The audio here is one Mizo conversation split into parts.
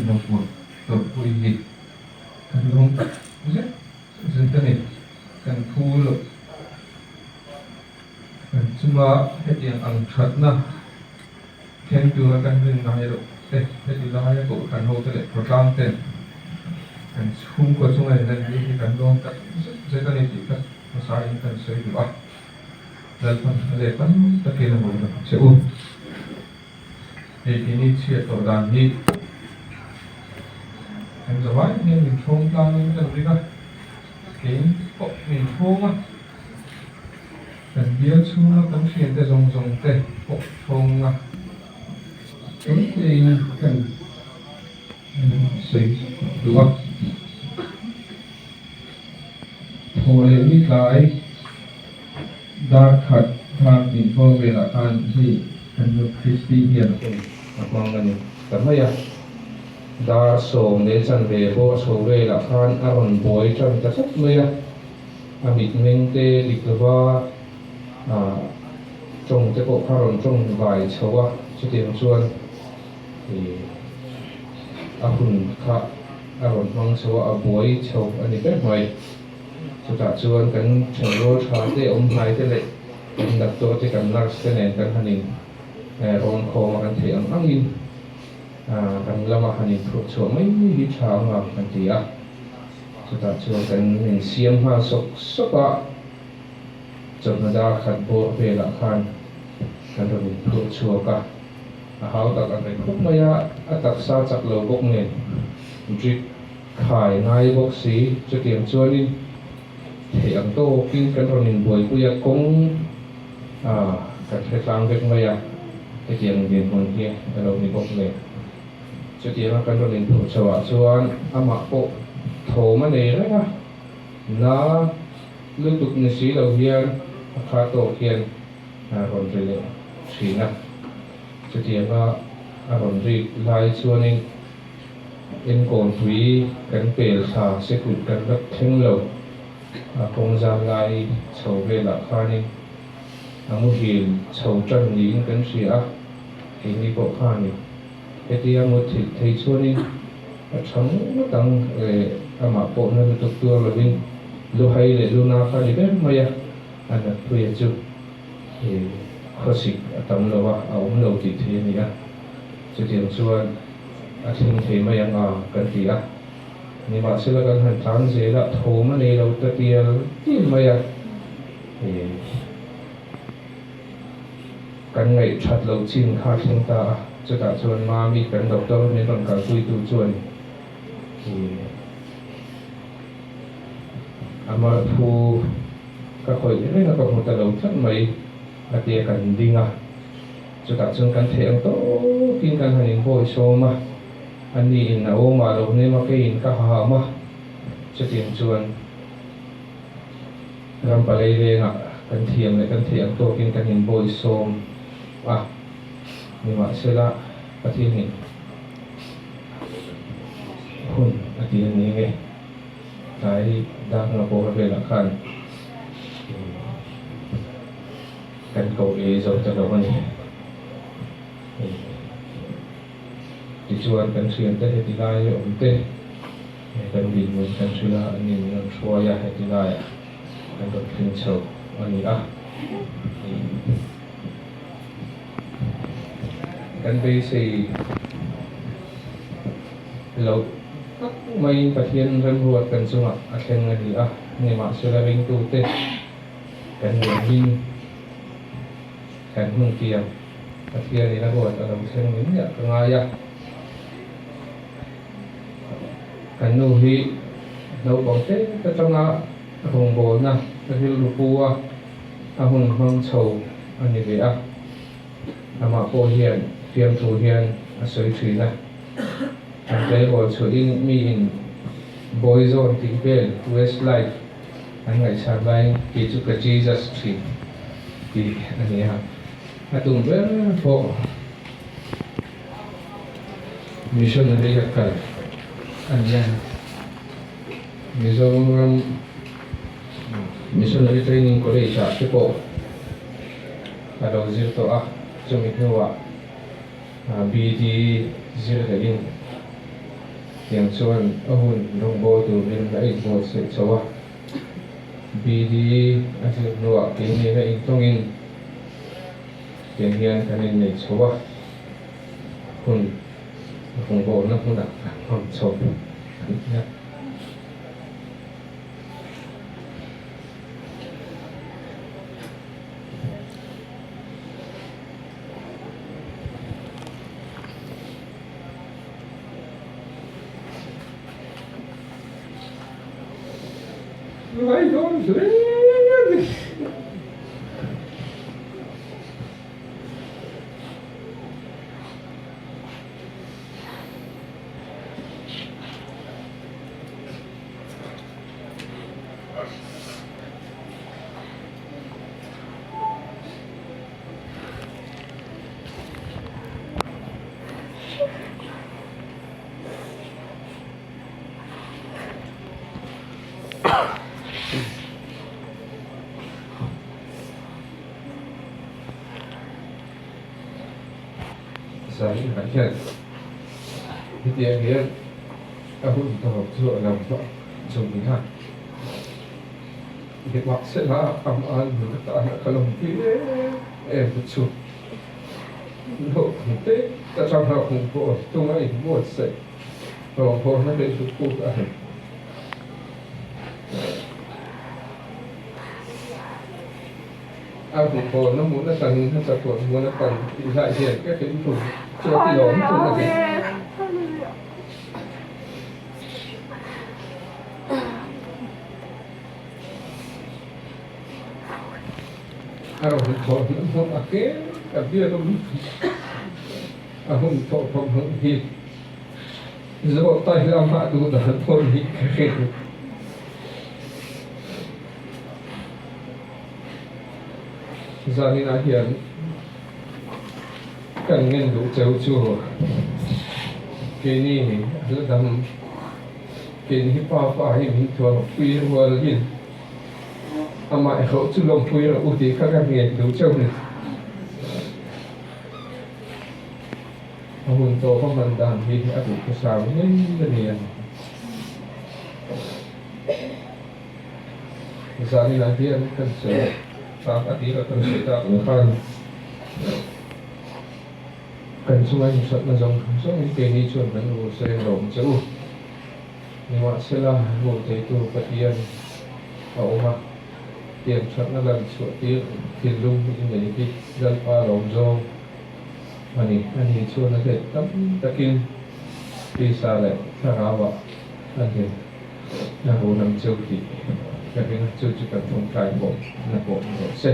lo tawrhpui hi kan lawm tak zet zet a ni. Kan phu loh kan chunga hetiang ang thatna thleng tura kan rin ngai loh te, heti laia kohhran hote leh khawtlang ten kan chhungkaw chunga in lan tir hi kan lawm tak zet zet a ni tih kha hmasain kan sawi duh a. Lalpan a leh tam takin a hmu tak che u. Hei keini chhiat tawh dan hi kan zavai hian min thawng tlangin ka ring a, kein pawh min thawng a, kan bial chhunga kan thiante zawng zawng te pawh thawng a, tawite in kan sawi duh a. Thaw leh ni tlai dar khat dar hnih bawr velah khan hei kan nu Christy hian hun a hmang a ni ta mai a. Dar sawm leh chanve bawr chho velah khan a rawn buai tan ta tlat mai a. A mitmeng te dik lova ah tawng te pawh kha rawn tawng vai chho a, chutiang chuan ih a hun kha a rawn hmang chho a, a buai chho a ni ber mai. Chutah chuan kan thenrual tha te, awm hnai te leh kan doctor te, kan nurse te nen kan han in rawn khawm a, kan theih ang angin kan lama han inphurh chhuah mai hi tha ang a kan ti a. Chutah chuan kan insiam nghal sawk sawk a, chawhnu dar khat bawr velah khan kan rawn inphurh chhuak a. A hau tak a reng khawp mai a, a taksa chak lo bawk nen drip khai ngai bawk si. Chutiang chuanin theih ang tawkin kan rawn inbuaipui a, kawng kan hre tlang vek mai a, hetiang dinhmun hi a lo ni bawk nen. Chutianga kan rawn inphurh chho ah chuan amah pawh thawm a nei reng a, na lutuk ni si lo hian a kha tawk hian a rawn ri leh thin a. Chutianga a rawn rik lai chuanin enkawnpui kan pel thla sekulh kan la thleng lo. A kawng zan lai chho velah khanin a muhil chho tan niin kan hria a, keini pawh khanin hetia muthilh thei chuanin a tha ngawt ang leh amah pawh na lutuk tuar lovin luhai leh luna kha ni ber mai a. A natpuia chu khawsik a tam lo a, a awm lo tih thei a ni a. Chutiang chuan a thleng thei mai ang a kan ti a. Nimahsela kan han tlan zel a, thawm a nei lo ta tial tial mai a. Kan ngaihthat loh chin kha a thleng ta a. Chutah chuan Mami kan doctor min rawn kalpuitu chuan A marphu ka khawih reng a, ka hmu ta lo tlat mai a ti a, kan ding a. Chutah chuan kan theih ang tawkin kan han inbawi sawm a, a ni in a awm ah lo hnem a, keiin ka haham a. Chutiang chuan ram palei vengah kan thiam leh kan theih ang tawkin kan inbawi sawm a, nimahsela Pathianin hun a ti a ni nge tlai darna bawr velah khan kan ko ei zo ta lo a ni. Tichuan kan thiante heti lai awm te kan dinhmun kan hrilh a, an ni min rawn hruai a heti laiah kan rawn thleng chho a ni a. Kan beisei loh tak maiin Pathian remruat kan chungah a thleng a ni a, nimahsela ringtute kan nuamhin kan hun tiang Pathianin a ruat a lo thleng ni miah ka ngai a. Kan nu hi naupang te atanga rawngbawlna rilru pu a. A hun hmang chho a ni ve a, amah pawh hian fiamthu hian a sawi thin a. An tleirawl chhuahin miin Boyzone tih vel Westlife an ngaihchhan laiin kei chu ka Jesus thin tih a ni a. A tum ber pawh missionary a kal a ni a. Mizoram Missionary Training College ah te pawh a lo zir tawh a, chumi hnuah BD zir lehin Tiang chuan a hun rawngbawl turin a inbuatsaih chho a. BD a zir hnuah kei nena intawngin tiang hian kan innei chho a, hun rawngbawlna hmunah kan hmang chho a ni a. Ngai dawn hle a ni. Zanin ah hian hetiang hian a hun tawp chu a lo hmang chumi a. Nimahsela amah nun atana ka lawmpui em em te chu hlawhtlung te ka changha hung pawh tunga inbuatsaih rawngbawl na leh hlutpuk a ni. A rawngbawlna hmun atangin a chatuan hmun a pan tih lai hian ka hrilhru chu a ti lawm tum a ni. A rawn thawh hnuh hnuh a ke ka biak a a hun thawh thawh hnuh hi zawh ta hi amah duh dan pawh hi ka hre duh. Zaninah hian kan ngen duh cheu chu keini a la dam. Kei hi pa pa hi min thuampui rual in amah erawh chu lawmpui rawh u tih kha ka ngen duh chauh ni. A hun tawp a hman dan hi a duh hmasa ngei a ni ang. Zaninah hian kan sawi tak a tir a kan sawi tak ang khan Kan chunga inhratna zawng zawngin keini chuan kan ru seng lo ang che u. Nimahsela, ru theitu Pathian a awm a, tiamthatna lan chhuah tir thinlung i nei hi Lalpa lawm zawng a ni. Ani chuan a let tam takin tisa leh thlarauah a ni a ru lam cheu tih ka ring a, chu chu kan thawngtlai pawh na pawh ni rawh se.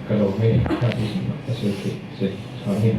Ka lo hei a ti a sawi theih che tha nge.